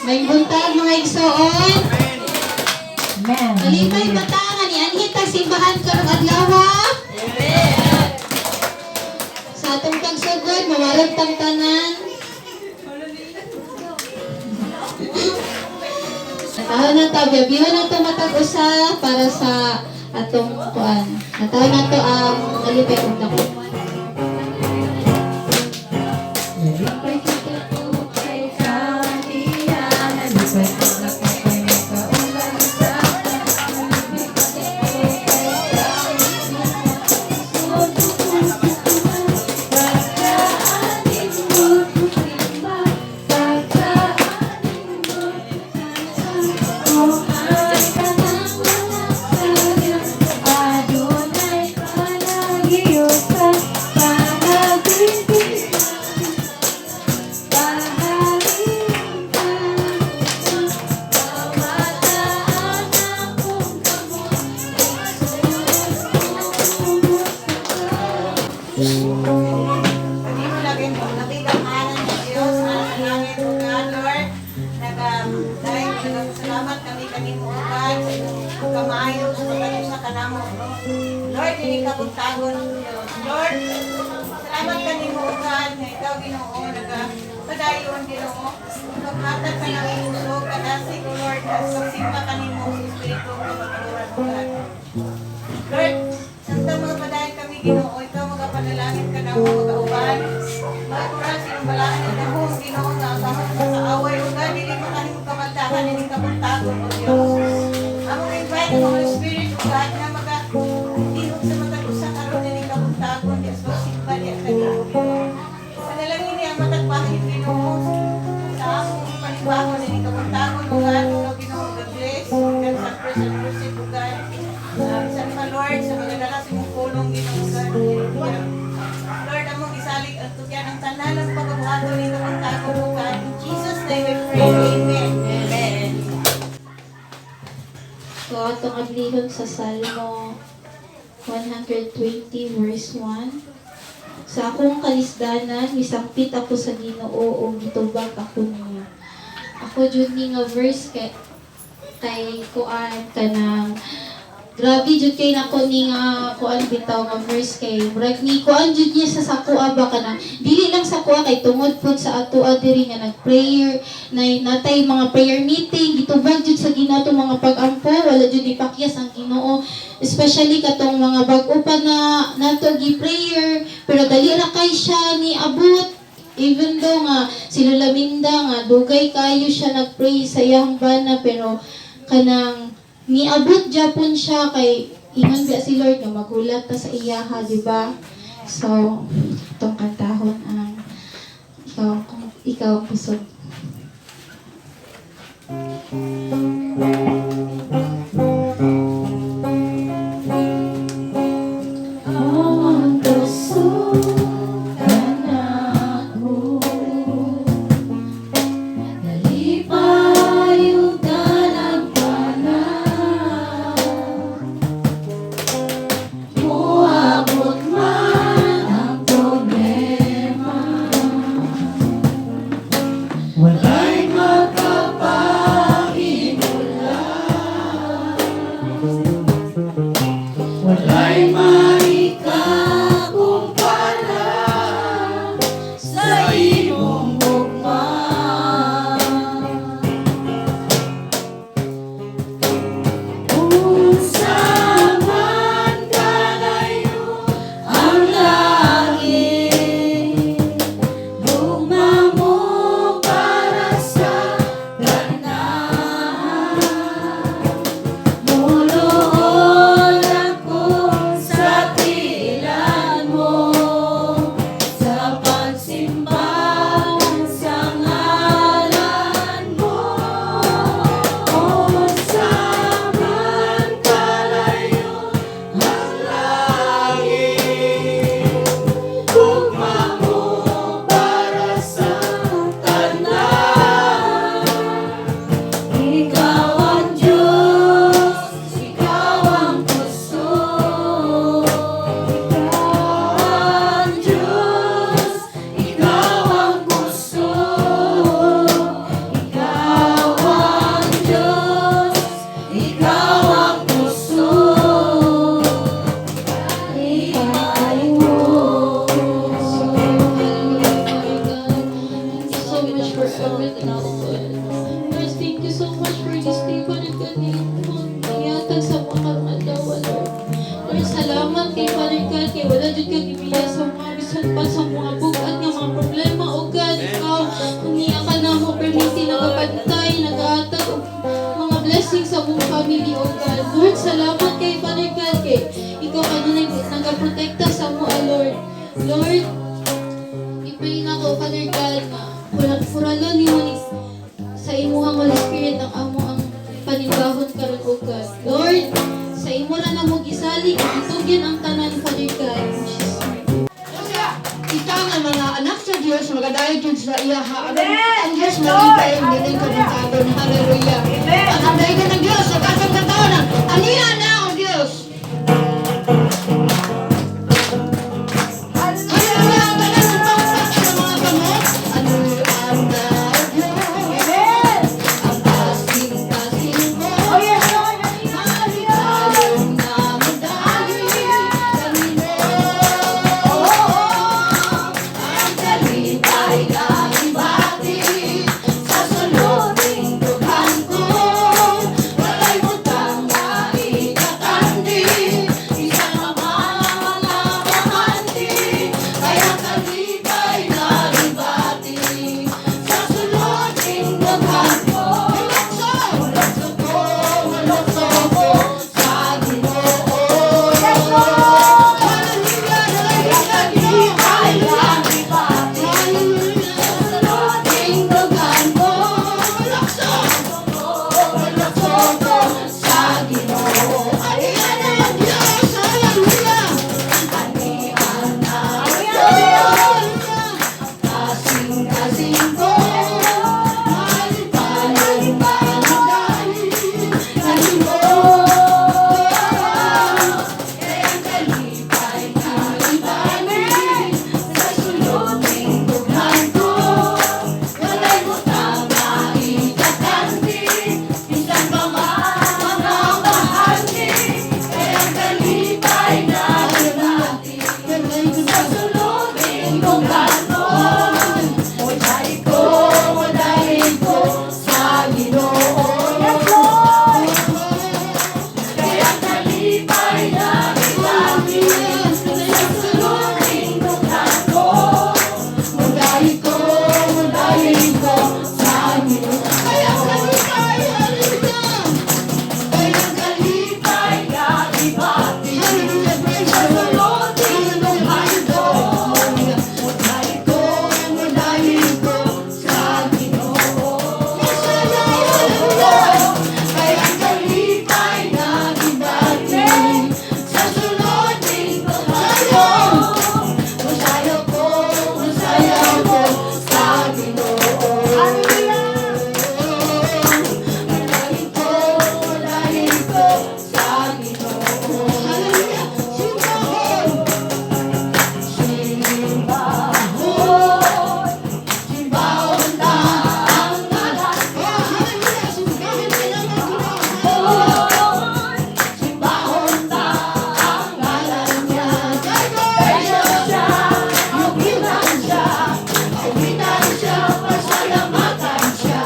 Maayong buntag, mga igsoon. Amen. Nalipay ba ta nga nianhi ta simbahan karong adlaw? Sa atong pagsugod, mawarag tang tanan. Natahon na ta, biyabihan na to matag usa para sa atong kuan. Natahon na to ang nalipay og dako. Nalipay kita po kay kaniya. Nalipay kita po kay kaulan sa. Nalipay kita po kay kaniya. Pagkaanin mo simba, pagkaanin mo o ang tanang mga sayang, adunay panagiyusa, panagpinti, pahalin ka, pamataan akong kamot, kumusta ka? Hindi mo lagi mo nabiganganan ng Diyos na sa langit, O God, Lord. Dahil nagpasalamat kami kanimo, O God, sa imong pagkamaayo sa pagkalusa kanamo. Lord, dili ka buntagon, Diyos. Lord, salamat kanimo, O God, nga ikaw, Ginoo, naga padayon, Ginoo. Paghatag ka ng kusog, kadasig, O Lord, at pagsimba kanimo sa Espiritu ug kamatuoran, O God. Lord, samtang mga padayon kami, Ginoo, ikaw magapanalangin ka namo, magauban. Maaturan sinumbalaan ng dahong, Ginoo, nga ang kamot sa kaaway, O God, dili makahimo kamaldahan, dili kabuntagon, O Diyos. Among invite ang Holy Spirit, O God, nga maga ihog sa matag usa karon dili kabuntagon, di as pagsimba diya kanimo, Ginoo. Panalangin niya ang matag bahin, Ginoo, sa among panibahon dili kabuntagon, O God, ikaw, Ginoo, God bless, God sa present worship, O God. Sa mga Lord, sa mga dala sa imong pulong, Ginoo, God. Hallelujah. Lord, among isalig ang tugyan ang tanan ng pagkabuhaton ni kabuntagon, O God. In Jesus' name we pray. Amen. Amen. So, atong ablihon sa Salmo 120 verse 1. Sa akong kalisdanan, misangpit ako sa Ginoo ug gitubag ako niya. Ako jud ni nga verse kay kuan kanang grabe jud kay nako ni nga kuan bitaw nga verse kay murag ni kuan jud niya sa sakoa ba, kanang dili lang sa kuha kay tungod pud sa atoa diri nga nag-prayer na natay mga prayer meeting, gitubag jud sa Ginoo atong mga pag-ampo. Wala jud ipakyas ang Ginoo, especially katong mga bag-o pa na nato gi-prayer, pero dali ra kay siya ni abot, even though nga si Lola Minda nga dugay kayo siya nag-pray sa iyang bana, pero kanang niabot japon siya kay ingon biya si Lord nga magulat ta sa iyaha, di ba? So itong kantahon ang Ikaw ang Kusog. Ang kusog kanako, nalipay ug talagpanan. Moabot man ang problema. family, O God. Lord, salamat kay Father God kay ikaw kanunay nagaprotekta sa amoa, Lord. Lord, i-pray nako, Father God, nga kuralon nimo ni sa imuhang Holy Spirit ang amoang panimbahon karon, O God. Lord, sa imo ra namo gisalig, itugyan ang tanan, Father God. In Jesus' name. Kasi kita nga mga anak sa Dios magadayon jud sa iya ha. Ang Dios malipay ang galing kadungkagon. Hallelujah. Ang dayon ng Dios sa kasang kataon aniya na ang Dios. Hallelujah. Ang tanan ng pagpak sa mga kamot. Aniya na ang Diyos. Ang kasing-kasing ko. Malipayong na magdali kanino. Ang kalipay na ibati sa sulod ning dughan ko. Walay butang nga ikatandi, isa ka mga bahandi. Kaya kalipay na ibati sa sulod ning dughan ko. Malukso, malukso ko, malukso ko sa Ginoo. Hallelujah, hallelujah, hallelujah. Hallelujah, ning dughan ko. Malukso, malukso ko sa Ginoo. Aniya na ang Diyos, hallelujah. Aniya na ang Diyos. Kasing-kasing ko, malipayong manadali kanimo. Kaya kalipay na ibati sa sulod ning dughan ko. Walay butang nga ikatandi, bisan pa man mga bahandi. Kaya kalipay na ibati sa sulod ning dughan ko. Mudaig ko, mudaig ko sa Ginoo. Kaya kalipay na ibati sa sulod ning dughan ko. Mudaig ko sa Ginoo. Kaya kalipay, hallelujah. Kaya kalipay na ibati hallelujah, praise the Lord. Sulod ning dughan ko. Mudaig ko sa Ginoo. Masaya, hallelujah. Kaya kalipay na ibati sa sulod ning dughan ko. Musayaw ko sa Ginoo. Mudaig ko sa Ginoo. Hallelujah. Simbahon. Simbahon. Simbahon ta ang ngalan. Oh, hallelujah. Simbahon ka naman, Ginoo. Simbahon ta ang ngalan niya. Kay siya, yugitan siya, awitan siya, pasalamatan siya.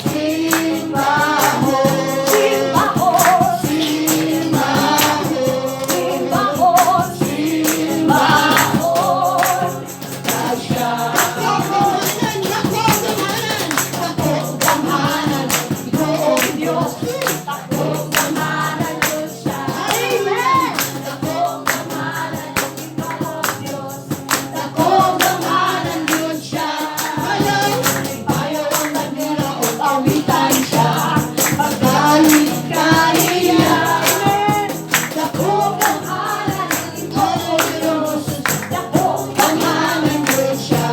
Simbahon, simbahon, simbahon, simbahon, siya. Dako gamhanan, dako gamhanan, Ginoong Diyos, dako gamhanan Diyos siya. Amen. Dako gamhanan Ginoong Diyos, dako gamhanan Diyos siya. Ayaw, ayaw ang bandera o awitan siya. Paggalit kaniya. Dako gamhanan Ginoong Diyos, dako gamhanan Diyos siya.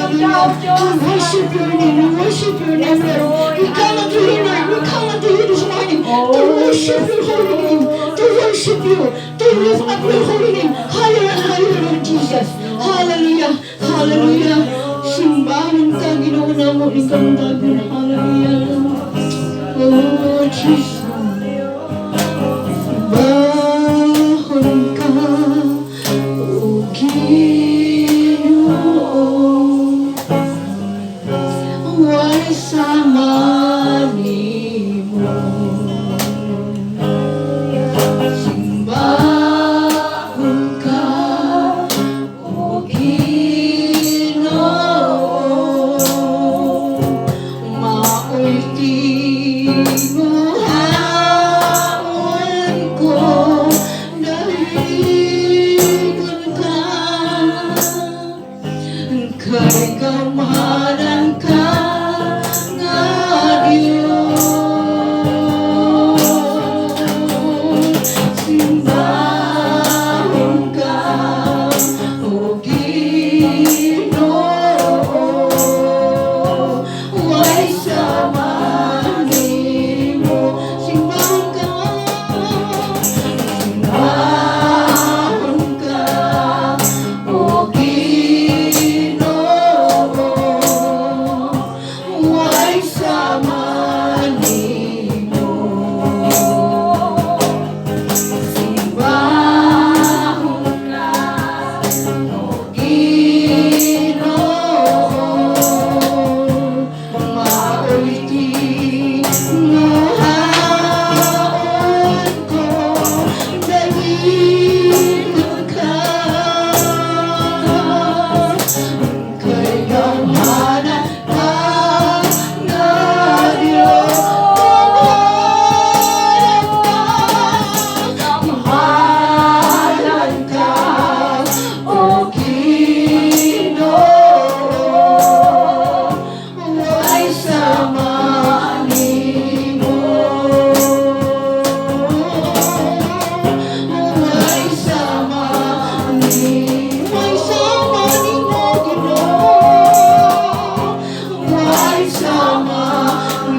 Hallelujah. We worship your name. We worship your name, Lord. We come unto you, Lord. We come unto you this morning to worship your holy name, to worship you, to lift up your holy name higher and higher, Lord Jesus. Hallelujah. Hallelujah. Simbahon ka, Ginoo namo ning kabuntagon. Hallelujah. Oh, Jesus. Simbahon ka, O Ginoo. Way sama nimo. Simbahon ka, O Ginoo. Maoy tinguhaon ko, daigron ka. Kay gamhanan ka nga Diyos. Simbahon ka, O Ginoo. Way sama nimo. Simbahon ka, simbahon ka, O Ginoo. Way sama nimo. Simbahon ka, O Ginoo. Maoy tinguhaon ko, daigron ka. Kay gamhanan ka nga Diyos. Gamhanan ka, O Ginoo. Way sama nimo. Way sama nimo. Way sama nimo, Ginoo. Way sama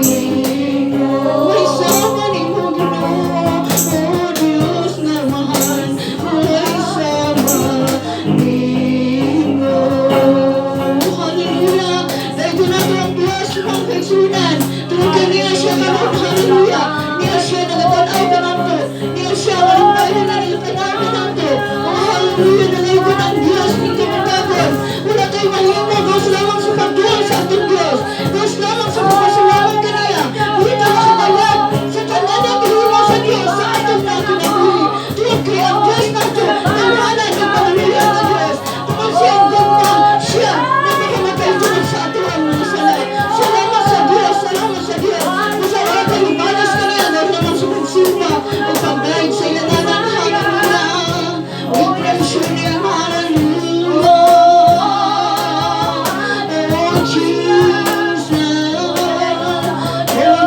nimo. Way sama nimo, Ginoo. O Diyos nga mahal, way sama nimo. Hallelujah. Dahil nato ang Diyos, mga kaigsuonan. Tungod kay niya siya karon, hallelujah. Niya siya nagatanaw kanato. Niya siya walang na nagatanaw kanato. Oh, hallelujah. Dalaygon ang Diyos ning kabuntagon. Wala kay mahimo, gawas lamang sa pagduol sa atong Diyos. Gawas lamang sa pagpasalamat kaniya. Dili ta makabayad sa tanan nga gihimo sa Diyos sa atong mga kinabuhi. Tungod kay ang Diyos nato, gamhanan ug pangaluyan nga Diyos. Tungod siya ang gugma, siya nagpakamatay tungod sa atoang mga sala. Salamat sa Diyos, salamat sa Diyos. Busa wala kay balos kaniya, gawas lamang sa pagsimba o pagdayeg sa iyang ngalan. Hallelujah. We praise your name, hallelujah. Oh, Jesus. Oh,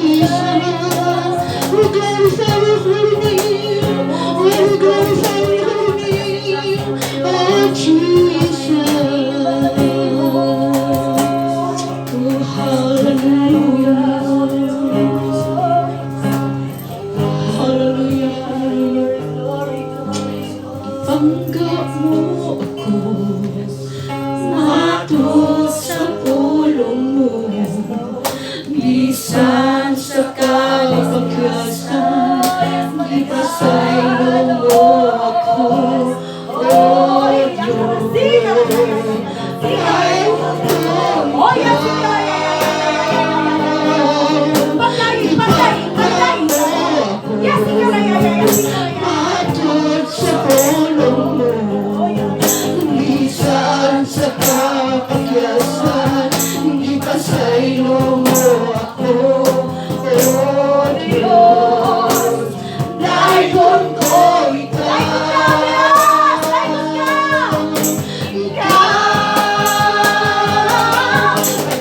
Jesus. We glorify your holy name. We glorify your holy name. Oh, Jesus. Oh, hallelujah. Hallelujah, hallelujah. Pangga mo ako matud sa pulong mo, bisan sa kapakyasan, gipasaylo mo ako, O Diyos. Ay, Oh, yes, Patay, patay, patay. Yes, yes. Matud sa pulong mo, bisan sa kapakyasan, gipasaylo mo ako, O Diyos. Daygon ko ikaw. Ikaw ay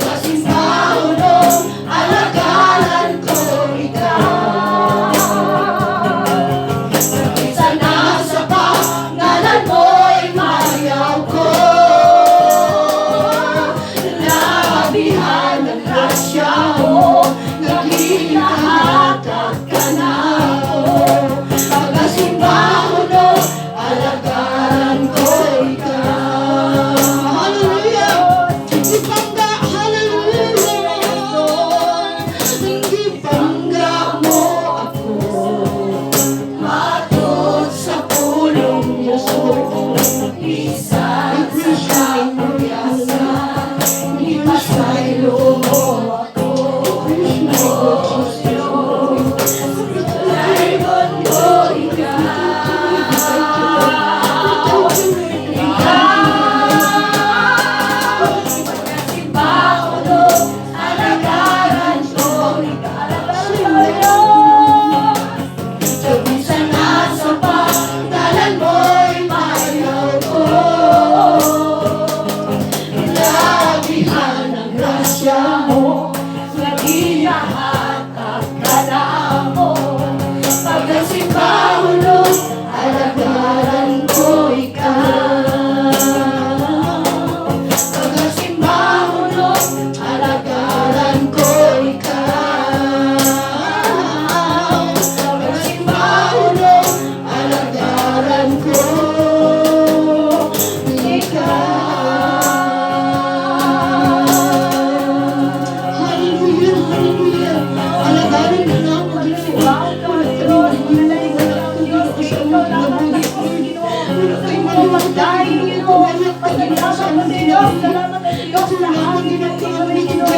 Diyos. Salamat, O Diyos, sa hangin ng libre, Ginoo.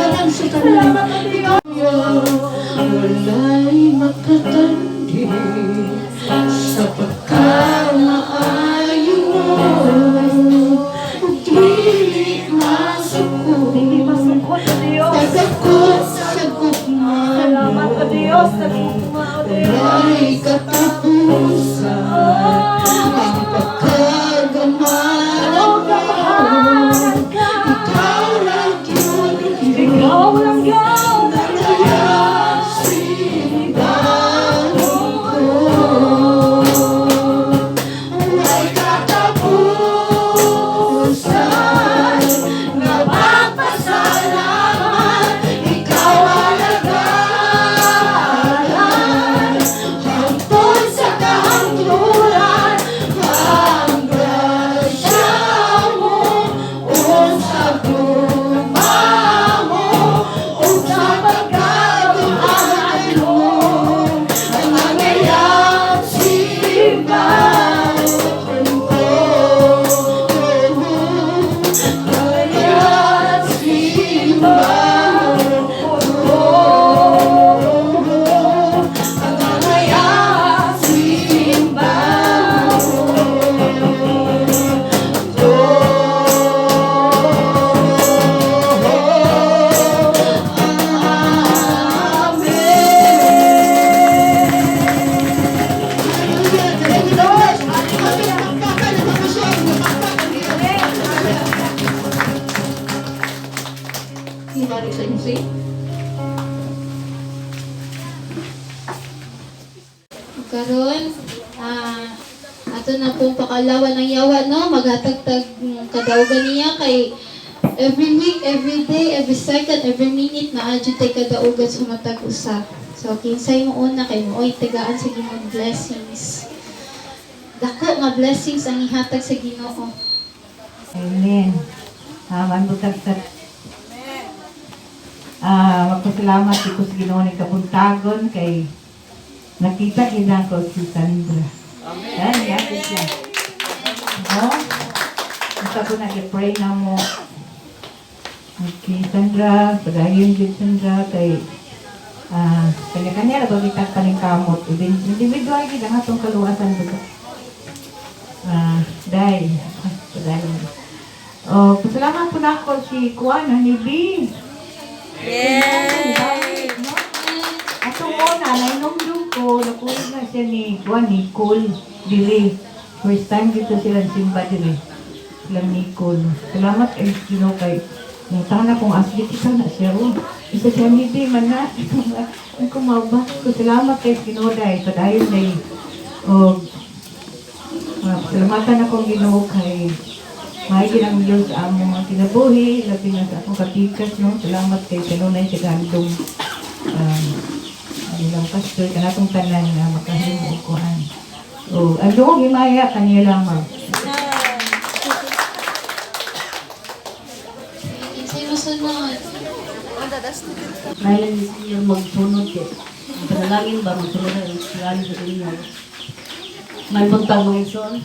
Salamat, O Diyos. Wala'y makatandi sa pagkamaayo mo. Dili masukod Dili masukod, O Diyos. Pagkakot sa gugma. Salamat, O Diyos, sa gugma, O Diyos. Wala'y katapusan ang pagkagamalan Oh, mo. kamahalan ka. Ikaw lang yun. Ikaw lang yun. Simbahan ko ay katapusan na pagpasalamat. Ikaw alagaran hangtod sa kahangturan. Ang grasya mo o sa gugma mo o sa pagkagamay mo ang angayang simbahan ko. Kaya't simbahan ko ang angayang simbahan ko. Amen. Hallelujah. Thank you, Lord. Hallelujah. Himari sa inyo, say. Karon, ato na pong pakalawan ng yawa, no? Maghatag-tag kadaugan niya kay every week, every day, every second, every minute na adyo tay kadaugan sa matag usa. So, kinsay mo una kay mo, oy, tagaan sa Ginoo blessings. Dako nga blessings ang ihatag sa Ginoo. Amen. Manbutag sa magpasalamat ko sa Ginoo ni kabuntagon kay nakita gid ko si Sandra. Amen. Yan, siya. No? Basta ko nag-pray na mo. Okay, Sandra, padayon gid Sandra kay kanya-kanya ra ba kitang paningkamot. Individual gid ang atong kaluwasan ba. Dai, padayon. Oh, pasalamat po na ako si Kuan Honeybee. Yay! Atong una, nainumdum ko, nakuha na siya ni Kuan Nicole Dili. First time dito sila simba dili. Sila Nicole. Salamat eh, Ginoo kay nung na kung asli kita na siya. Oh. Isa siya hindi man na. Ang kumaba. Ko salamat kay Ginoo dahil padayon dahil. Oh, pasalamatan akong Ginoo kay Maigi ang Diyos sa among mga kinabuhi, labi na sa akong kapikas, no? Salamat kay kanunay sa gandong ang ilang pastor, kanatong tanan nga makahimo og kuan. Oh, ang duong himaya kaniya lamang. Kinsay mosunod? Kailan ni Senyor magsunod kay ang panalangin ba magsunod ang panalangin sa inyo. May buntag mga igsoon.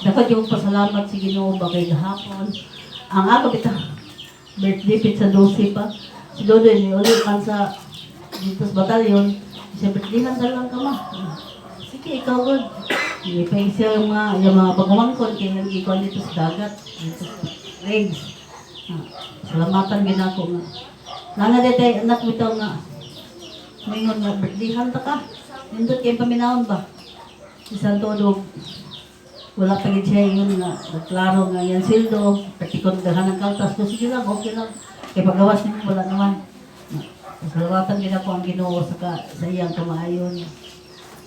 Dapat yung pasalamat sa Ginoo ba kay gahapon. Ang ako bitaw birthday pit sa 12 pa. Si Dodoy ni ulit man sa dito sa batalyon. Siya birthday sa lang ka ma. Sige, ikaw god. Hindi pa siya yung mga pagumangkon kay nagikuan dito sa dagat. Dito sa legs. Salamatan gid ako nga. Nana detay anak bitaw nga. Mingon nga birthday ta ka. Nindot kay paminawon ba? Isang todo wala pa gid siya ingon nga nagklaro nga yan sildo patikon daghan ang kaltas ko sige lang, okay lang kay pagawas nimo wala naman. Salamatan gid ako ang Ginoo sa iyang kamaayon.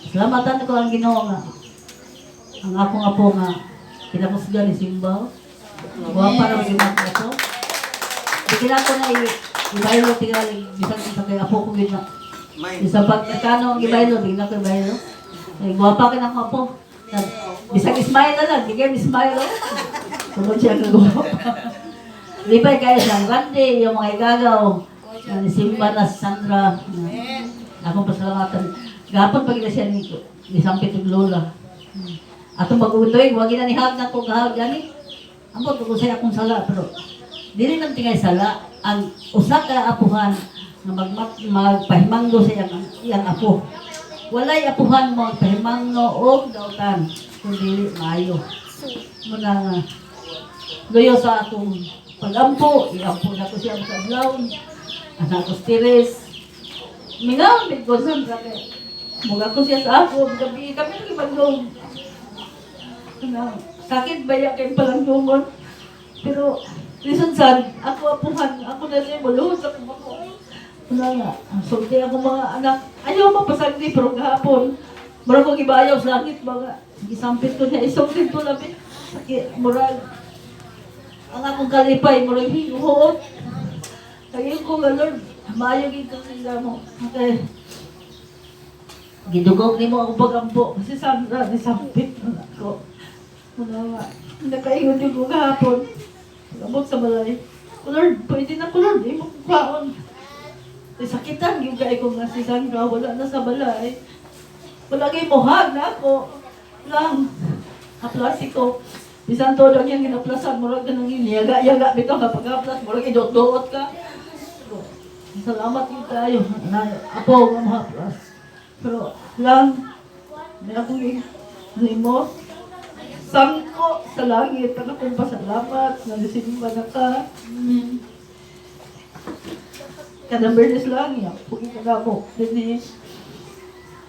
Salamatan ko ang Ginoo nga ang akong apo nga kinakusgan ni Simba. Wa pa ra gyud ako. Di kina ko na ibaylo tingali bisan sa kay apo ko gid na. Bisan pag nakano ang ibaylo, di na ko ibaylo. Ay gwapa ka na ako apo. Bisag smile na lang, di kayo smile oh. Tungod siya nga gwapa. Lipay kayo sa grande, yung mga igagaw. Nga ni Simba na si Sandra. Akong pasalamatan. Gapon pag ina siya ni Sampit ug Lola. Atong pag-utoy, wag na ni hag na ko gahag gani. Ambot ko sa akong sala, pero dili man tingay sala ang usa ka apuhan nga magpahimangno sa iyang apo. Walay apuhan mo magpahimangno og dautan kung dili maayo. Muna nga luyo sa akong pagampo, iampo na ko siya sa adlaw. Anak ko Tires. Mingaw, ko sa kay Muga ko siya sa ako, gabi kami lagi. Ano, sakit ba ya kay palanggungon? Pero bisan sad, ako apuhan, ako na siya muluhod sa kumako. Wala nga, sulti ako mga anak. Ayaw mapasagdi pero gahapon. Murag kong ibayaw sa langit mga gisampit ko niya isong dito labi. Sakit, murag ang akong kalipay, murag hinuot. Kaya ko nga Lord, maayo gid ka kaya mo. Okay. Gidugog nimo akong pagampo. Si Sandra, nisampit na ako. Muna nga, nakaingon yung ko kahapon. Pag-abot sa balay. Lord, pwede na ko Lord, imo ko kaon. Sakitan yung kay ko nga si Sandra, wala na sa balay. Wala kay mohag na ako. Lang, haplasi ko. Bisan todo ang iyang ginaplasan, murag ka nang yaga-yaga bitaw kapag haplas, murag idot-doot ka. Salamat yun tayo. Na, ako nga mahaplas. Pero lang, may akong nimo. Sangko sa langit, ang akong pasalamat, nalisimba na ka. Amen. Kada Bernes lang, ya, pugi ka na mo. Dini,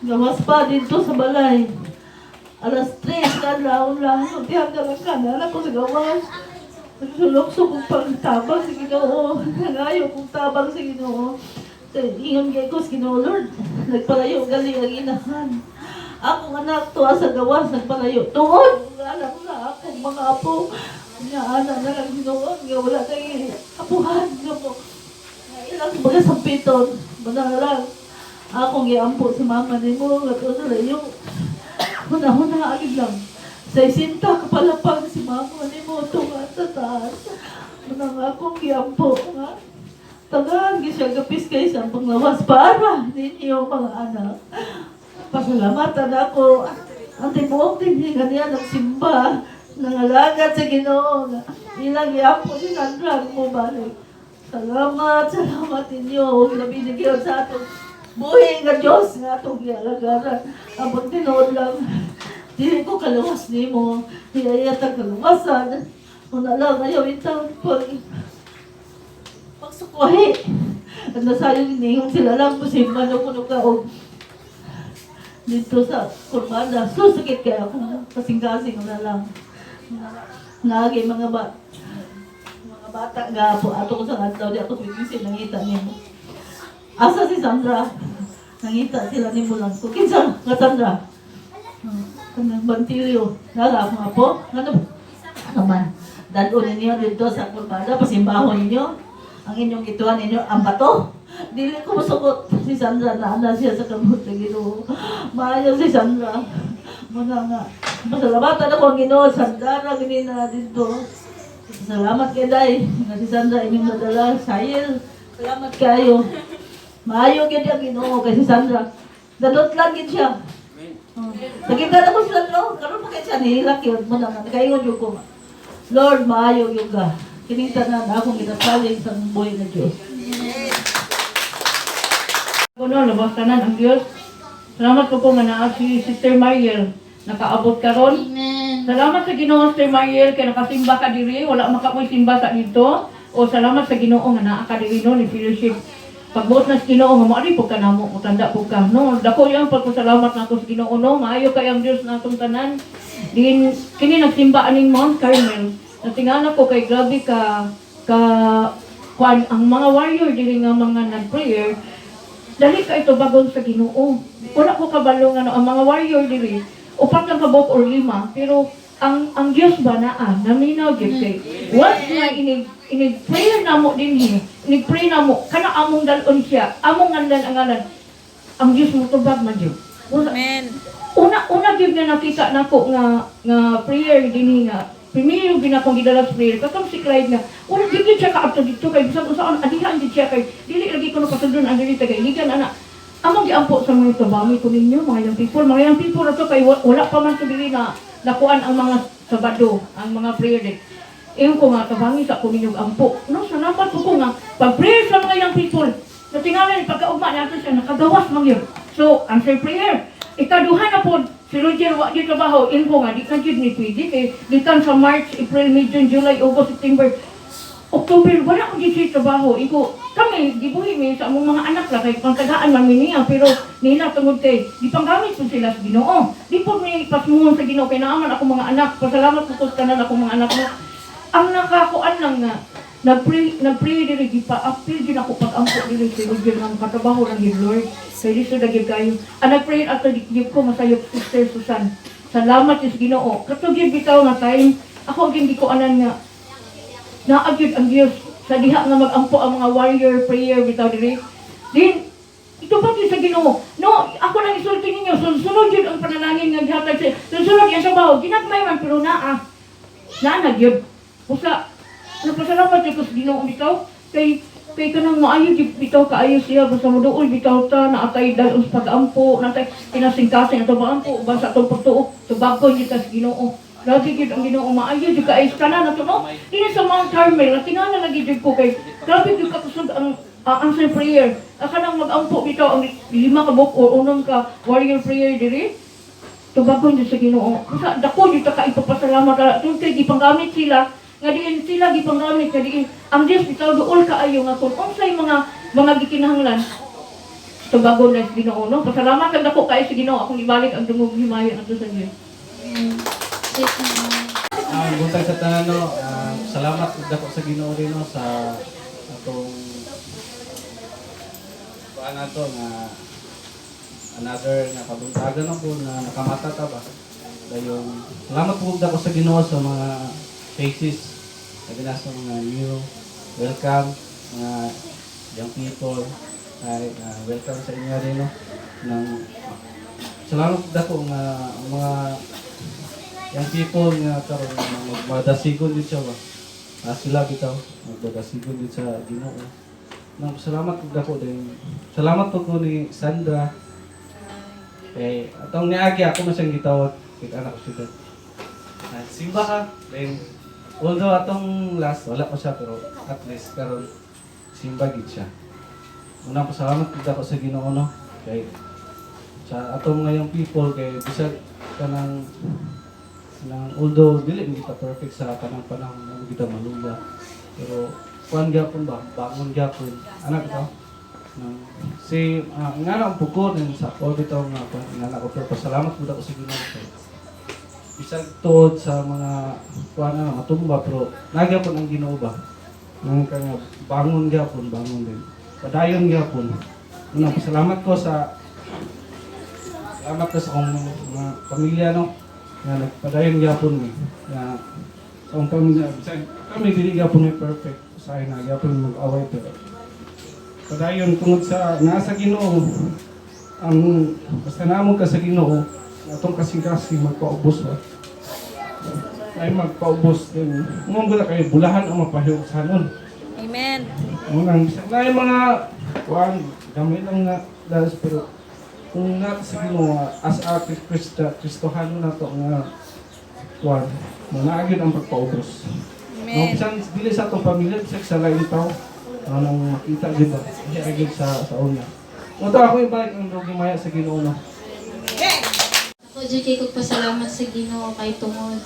gawas pa dito sa balay. Alas 3, kadlawon lang, sultihan ka lang ka, nala ko sa gawas. Nagsulok-sok kong pagtabang sa Ginoo. Nangayo kong tabang sa Ginoo. Ingon kay ko sa Ginoo, Lord, nagpalayo gali ang inahan. Akong anak tuwa sa gawas, nagpalayo. Tuod, alam na akong mga apo. Nga ana na lang Ginoo, nga wala kay apuhan nga mo. Nga ilang mga sampiton, manang lang. Akong giampo sa mama nimo, nga tuwa sa layo. Huna-huna agad lang. Sa isinta kapalapag si mama nimo tunga sa taas. Manang akong giampo nga. Tagaan gi siya gapis kay sa panglawas para ninyo mga anak. Pasalamatan ako. Ang tibuok din nga niya nagsimba, nangalagad sa Ginoo nga ilang giampo si Sandra mo balik. Salamat, salamat ninyo. Ug labi na gyud sa atong buhi nga Dios nga atong gialagaran. Ang pagtinuod lang, dili ko kalawas nimo. Hiyaya ta kalawasan. Una lang ayaw intang pagsukuhi. At nasayo ningon sila lang musimba no kuno ka og dito sa kurbana. Susakit kaya ako kasing-kasing na lang. Nagi mga bata nga po ato ko sa adlaw di ako sa nangita nimo. Asa si Sandra? Nangita sila nimo lang. Kung kinsa nga Sandra? Kanang bantilyo. Nara ako nga po. Ano? Ano man? Dalon ninyo dito sa kurbana, pasimbahon ninyo. Ang inyong gituan ninyo, ang bato. Dili ko masukot si Sandra na ana siya sa kamot ng Ginoo. Maayo si Sandra. Muna nga. Pasalamatan ako ang Ginoo. Sandra gini na dito. Salamat kay Day. Nga si Sandra inyong nadala. Sayel. Salamat kayo. Maayo gyud ang Ginoo kay si Sandra. Dadot lang gid siya. Oh. Nakita na ko si Sandra. Karon pa kay siya nihilak yun. Muna nga. Nakaingon yun ko. Lord, maayo gyud ka. Kining tanan akong ginasalig sa buhay ng Diyos. Kuno, labas tanan ang Dios. Salamat po po nga naa si Sister Mariel. Nakaabot karon. Amen. Salamat sa Ginoo, Sister Mariel, kay nakasimba ka diri, wala makapoy simba sa dito. O salamat sa Ginoo nga naa ka diri no ni fellowship. Pagbuot na sa Ginoo nga moari pud ka namo, mutanda pud ka no. Dako yung pagpasalamat nako sa Ginoo no. Maayo kay ang Dios natong tanan. Din kini nagsimba aning Mount Carmel. Natingala ko kay grabe ka ka kuan ang mga warrior diri nga mga nag-prayer dali ka ito bagon sa Ginoo. Wala ko kabalo nga no, ang mga warrior diri upat lang ka buok or lima pero ang Dios ba naa naminaw gyud kay once nga inig inig prayer namo dinhi, inig pray namo kana among dal-on siya, among nganlan ang ngalan, ang Dios mo tubag man gyud. Amen. Una una gyud nga nakita nako nga nga prayer dinhi nga primero yung ginakong gidala sa prayer katong si Clyde nga wala gyud gyud siya kaabto dito kay bisag unsaon adihan gyud siya kay dili lagi ko nakasundon ang dili tagay higan ana among giampo sa mga tabami ko ninyo mga young people, mga young people na to kay wala pa man to dili na nakuan ang mga Sabado, ang mga prayer day. Ingon ko nga tabangi sa ako ninyong ampo. No, salamat po ko nga pag-prayer sa mga young people. Natingalan pagkaugma nato siya nakagawas man yun. So, answer prayer. Ikaduha na po, si Roger wa di trabaho, ingon ko nga di na gyud ni pwede kay gikan sa March, April, May, June, July, August, September, October, wala ko gyud trabaho. Iko, kami, gibuhi mi sa among mga anak la, kay pangtagaan man mi niya, pero nila tungod kay, di panggamit po sila sa Ginoo. Di po mi pasmuhon sa Ginoo, kay naaman ako mga anak, pasalamat po ko sa tanan akong mga anak mo. Ang nakakuan lang nga, nagpray, nagpray diri gipa, apil din ako pag-ampo diri sa Roger nga makatrabaho lang gyud, Lord. Kay lisod na gyud kayo. Ang nagpray ato di gyud ko masayop, Sister Susan. Salamat sa Ginoo. Kato gyud bitaw nga time, ako gyud gikuanan nga naagyud ang Dios sa diha nga magampo ang mga warrior prayer bitaw diri. Din ito ba sa Ginoo? No, ako lang isulti ninyo, sunod yun ang panalangin nga gihatag sa sunod yan sa baho. Ginagmay man pero naa. Naa na gyud. Usa napasalamat jud ko sa Ginoo bitaw kay kay kanang maayo gyud bitaw kaayo siya basta moduol bitaw ta naatay dal sa pag-ampo natay kinasingkasing ato ampo ba sa atong pagtuo tubagon gyud ta sa Ginoo. Lagi gyud ang Ginoo maayo jud kaayo sa tanan nato, no. Dinhi sa Mount Carmel tingala lagi jud ko kay grabe jud kakusog ang answer prayer. Kanang mag-ampo bitaw ang lima ka buok o unang ka warrior prayer diri tubagon jud sa Ginoo. Kasi dako jud ta kaipapasalamat ka tungod kay gipanggamit sila nga diin sila gipanggamit nga diin ang Dios bitaw duol kaayo nga kung unsay mga gikinahanglan tubagon na sa Ginoo, no. Pasalamat kag dako kaayo sa Ginoo. Akong ibalik ang dungog himaya ngadto sa Dios. Ang buntag sa tanan, no, salamat ug dako sa Ginoo rin, no, sa atong kuan nato nga another nga kabuntagan, no, po na nakamata ta ba. Dayon salamat po ug dako sa Ginoo sa mga faces labi na sa mga new welcome, mga young people ay welcome sa inyo rin, no. Nang salamat ug dako nga ang mga young people nga karon magmadasigon din siya ba. Sila bitaw magdadasigon din sa Ginoo. Nang salamat ug dako din. Salamat po ko ni Sandra. Kay atong niagi ako man siyang gitawag kay anak ko siya. Simba ka. Then although atong last wala ko siya pero at least karon simba gid siya. Unang pasalamat gid ako sa Ginoo, no. Kay sa atong ngayong people kay bisag kanang nang although dili man kita perfect sa kanang panahon nga kita maluya pero kuan gyapon ba, bangon gyapon anak ito nang si nga na ang puko din sa ako bitaw nga kuan nga na ko pero pasalamat pud ako sa Ginoo kay bisag tuod sa mga kuan na matumba pero nagyapon ang Ginoo ba nang kanya bangon gyapon, bangon din, padayon gyapon. Unang pasalamat ko sa akong mga pamilya, no, nga nagpadayon gyapon mi nga sa akong pamilya. Bisag kami dili gyapon mi perfect, usahay na gyapon mag-away pero padayon tungod sa nasa Ginoo. Ang basta namo ka sa Ginoo, atong kasing-kasing magpaubos ba ay magpaubos din mo gud kay bulahan ang mapahiyog sa hanon. Amen. Unang bisag na yung mga kuan gamay lang nga dalas pero kung nga sa Ginoo as a Kristohano na to nga kuan mo naa gyud ang pagpaubos. No, bisan dili sa atong pamilya, bisag sa laing tao, ano nang makita gyud ba? Diya gyud sa una. Mo to ako ibalik ang dugay maya sa Ginoo, no. Ako jud kay kog pasalamat sa Ginoo kay tungod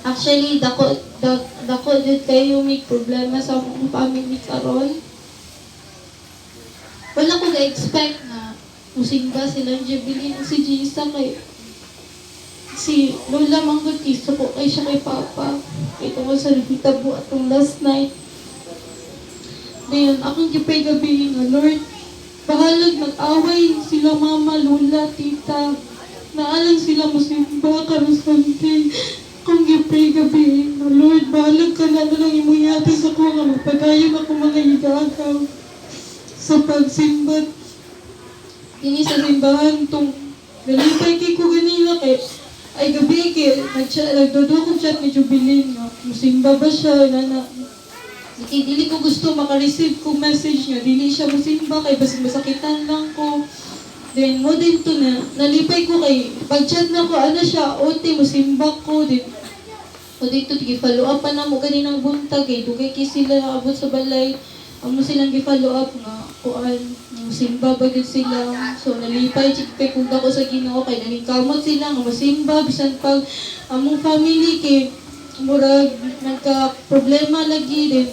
actually dako jud kayo may problema sa akong family karon. Wala ko ga-expect na musimba sila Jubilin ug si Gisa kay si Lola manggod kay suko kay siya kay Papa kay tungod sa nahitabo atong last night. Dayon akong gipay gabi nga, Lord, bahalag mag-away sila mama, lola, tita. Naalang sila musimba karon Sunday. Kung gipray gabi, nga Lord, bahalag ka na lang imong ihatag sa ko nga magpadayon ako mga igagaw sa pagsimbat. Dini sa simbahan tong nalipay kay ko ganina kay ay gabi kay nagdodo kong chat ni Jubilin nga musimba ba siya nana. Kay dili ko gusto maka-receive ko message nga dili siya musimba kay basin masakitan lang ko. Then mo din to na nalipay ko kay pag-chat na ko ano siya, "Ote, musimba ko." Din O dito gi-follow up pa namo ganinang buntag kay dugay kay sila naabot sa balay. Amo silang gi-follow up nga kuan, simba ba gyud sila. So nalipay jud kay kung dako sa Ginoo kay naningkamot sila nga mosimba bisan pag among family kay murag nagka problema lagi din.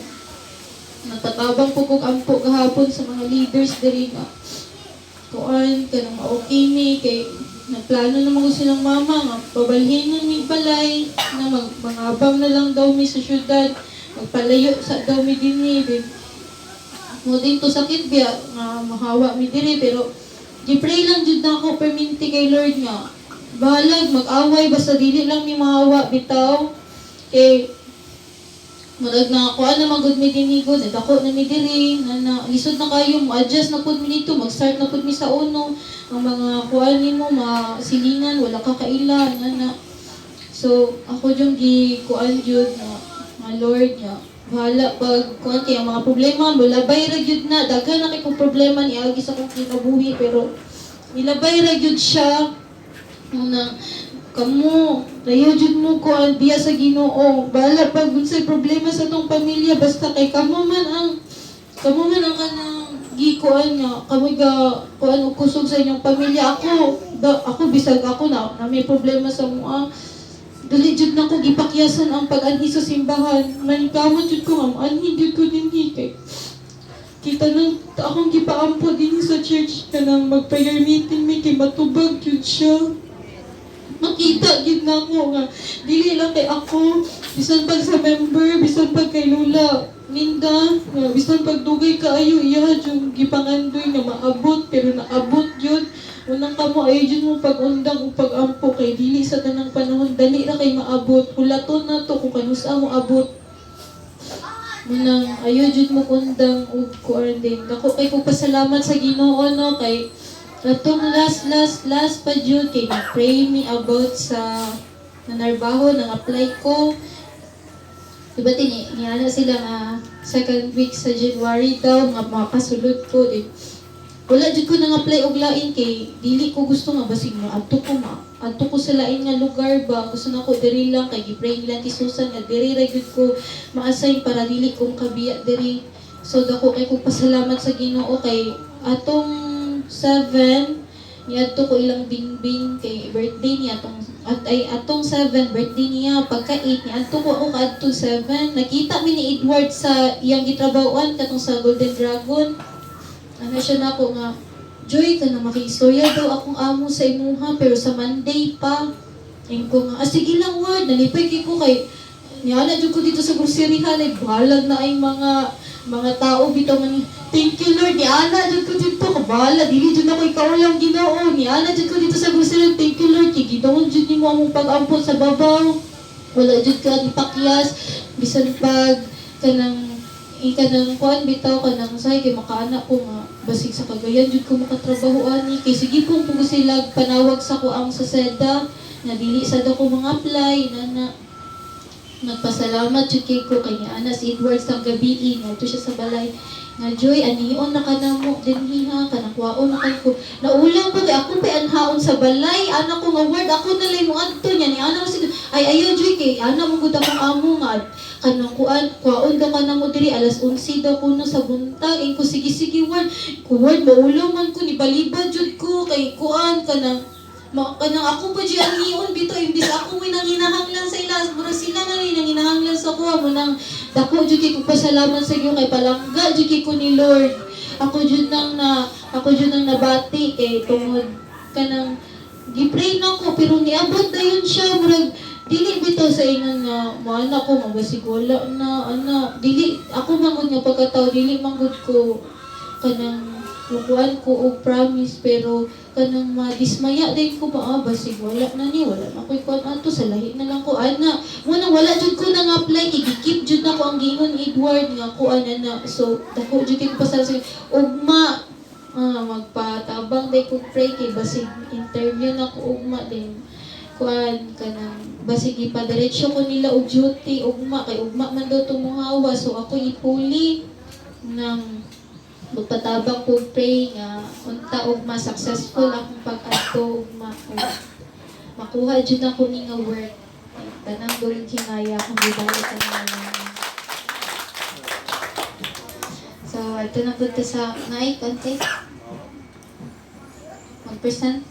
Nagpatabang po kog ampo gahapon sa mga leaders diri nga kuan, kanang okay mi kay nagplano naman ko silang mama nga pabalhin mi balay na mangabang na lang daw mi sa syudad, magpalayo sa daw mi dinhi din mo din to sakit biya nga mahawa mi diri, pero gi-pray lang jud na ako perminti kay Lord nga bahalag mag-away basta dili lang mi mahawa bitaw, kay murag na kuan na magud mi dinhi gud, dako na mi diri na, na lisod na kayo mo adjust na pud mi dito, mag-start na pud mi sa uno, ang mga kuan nimo masilingan, wala ka kaila na na. So ako yung gi kuan jud nga nga Lord nga bahala pag kuan kay ang mga problema mulabay ra gyud na, daghan na kay kong problema niagi sa akong kinabuhi, pero nilabay ra gyud siya. Unang kamo layo jud mo kuan biya sa Ginoo, bahala pag unsay problema sa atong pamilya, basta kay kamo man ang kanang gikuan nga kamo ga kuan og kusog sa inyong pamilya. Ako da, ako bisag ako na may problema sa mua, dili jud nako gipakyasan ang pag-anhi sa simbahan. Maningkamot jud ko nga moanhi jud ko dinhi kay kita nang akong gipaampo dinhi sa church, kanang mag-prayer meeting mi kay matubag jud siya. Makita gid na ako nga dili lang kay ako, bisan pag sa member, bisan pag kay Lola Minda nga bisan pag dugay kaayo iya yung gipangandoy nga maabot, pero naabot yun. Unang kamo ay jud mo pag-undang ug pag-ampo kay dili sa tanang panahon dali ra kay maabot. Hulaton na to kung kanusa mo abot. Munang ayo jud mo kundang ug kuan din. Dako kay kog pasalamat sa Ginoo, no, kay katong last last last pa jud kay nag-pray mi about sa nanarbaho nang apply ko. Diba tini niana sila nga second week sa January daw nga makasulod ko din. Wala jud ko nang apply og lain kay dili ko gusto nga basig mo adto ko ma adto ko sa lain nga lugar ba. Gusto na ko diri lang kay gi-pray nila ti Susan nga diri ra gyud ko ma-assign para dili ko makabiya diri. So dako kay kog pasalamat sa Ginoo kay atong 7 niadto ko ilang bingbing kay birthday niya atong at ay atong 7 birthday niya. Pagka 8 niadto ko ako kaadto 7, nakita mi ni Edward sa iyang gitrabahoan katong sa Golden Dragon. Ano siya na ako nga, "Joy ka na makiistorya daw akong amo sa imuha, pero sa Monday pa." Ingon ko nga, "Ah, sige lang, Ward." Nalipay kay ko kay niana jud ko dito sa groceryhan ay bahalag na ay mga tao bitaw man. Thank you, Lord, niana jud ko dito, kabahala dili jud ako ikaw lang Ginoo. Niana jud ko dito sa grocery. Thank you, Lord, kay gidungog jud nimo among pag-ampon sa babaw, wala jud ka ipakyas bisan pag kanang kanang kuan bitaw, kanang say kay makaana ko nga basig sa Cagayan jud ko makatrabaho ani kay sige pong pugo sila panawag sa ko ang sa seda nga dili sa daw ko mga apply na na. Nagpasalamat jud kay ko kay niana si Edward sa gabi, ngadto siya sa balay nga, "Joy, anion na ka namo dinhi ha, kanang kuwaon na kay ko." Naulang ko kay ako pay anhaon sa balay. Ana ko nga, "Ward, ako na lang mo adto niya." Ni ana mo sige, "Ay, ayaw, Joy, kay ana mo gud akong amo nga kanang kuan, kuwaon daw ka namo diri alas 11 daw kuno sa buntag." Ingon ko, "Sige, sige, Ward." Ko, "Ward, maulo man ko ni balibad jud ko kay kuan kanang ma, kanang ako pa jud anion bitaw imbis ako mo'y nanginahanglan sa ila, mura sila nga rin nanginahanglan sa kuha mo." Nang dako jud kay ko pasalamat sa iyo kay palangga jud kay ko ni Lord. Ako jud nang nabati kay tungod kanang gi-pray na ko pero niabot dayon siya. Murag dili bitaw sa ingon nga moana ko mabasig wala na ana. Dili ako manggod nga pagkatao, dili manggod ko kanang mukuan ko og promise, pero kanang madismaya din ko ba, ah, basig wala na ni, wala na ko'y kuan ato sa lahi na lang ko ana. Mo nang wala jud ko nang apply kay gi-keep jud nako ang giingon ni Edward nga kuan ana. So dako jud kay ko pasalamat sa ugma. Ah, magpatabang day ko pray kay basig interview na ko ugma din, kuan kanang basig ipadiretso ko nila og duty ugma kay ugma man daw tumuhawa, so ako ipuli nang magpatabang ko pray nga unta og ma successful akong pag-adto ugma ug makuha jud ako ni nga work. Tanang dulong hinaya kung bibalik ka na lang. So, ito na punta sa night, ante. Mag-present.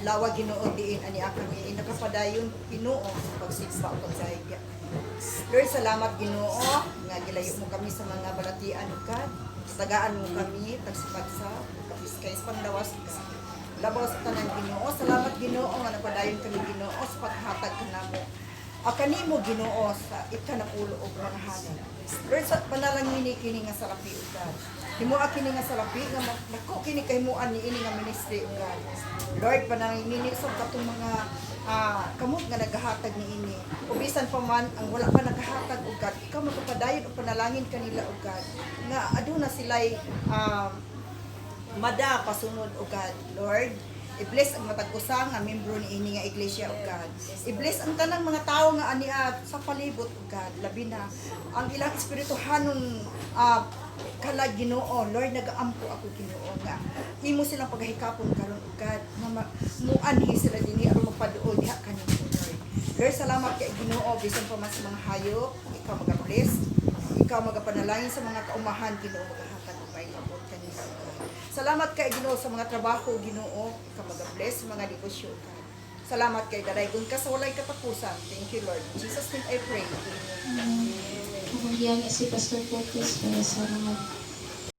Adlaw Ginoo diin ani kami nakapadayon Ginoo sa pagsimba ug pagsahigya. Lord, salamat Ginoo nga gilayo mo kami sa mga balatian ug kad. Tagaan mo kami tagsipagsa kapiskay sa panglawas ka. Labaw sa tanan Ginoo, salamat Ginoo nga napadayon kami Ginoo sa paghatag kanamo. Kanimo Ginoo sa ikanapulo og mga halad. Lord, sa panalangin ni kini nga salapi ug God. Himoa kini nga salapi nga dako kini kahimuan ni ini nga ministry ug God. Lord, panalangin ni sa katong mga kamot nga nagahatag ni ini. O bisan pa man ang wala pa nagahatag ug God, ikaw magpadayon og panalangin kanila ug God nga aduna sila'y mada pasunod o God. Lord, i-bless ang matag usa nga membro ni ini nga iglesia o God. I-bless ang tanang mga tawo nga ania sa palibot o God. Labi na ang ilang espirituhanon kalag Ginoo. Lord, nagaampo ako Ginoo nga imo silang paghikapon karon o God nga muanhi sila dinhi aron magpaduol diha kanimo, Lord. Lord, salamat kay Ginoo bisan pa man sa mga hayop, ikaw magabless, ikaw magapanalangin sa mga kaumahan Ginoo, magahatag og may abot kanila o God. Salamat kay Ginoo sa mga trabaho Ginoo, ikaw magabless sa mga negosyo o God. Salamat kay dalaygon ka sa walay katapusan. Thank you, Lord. In Jesus' name I pray. Amen. Akong giyang si Pastor Curtis para sa mga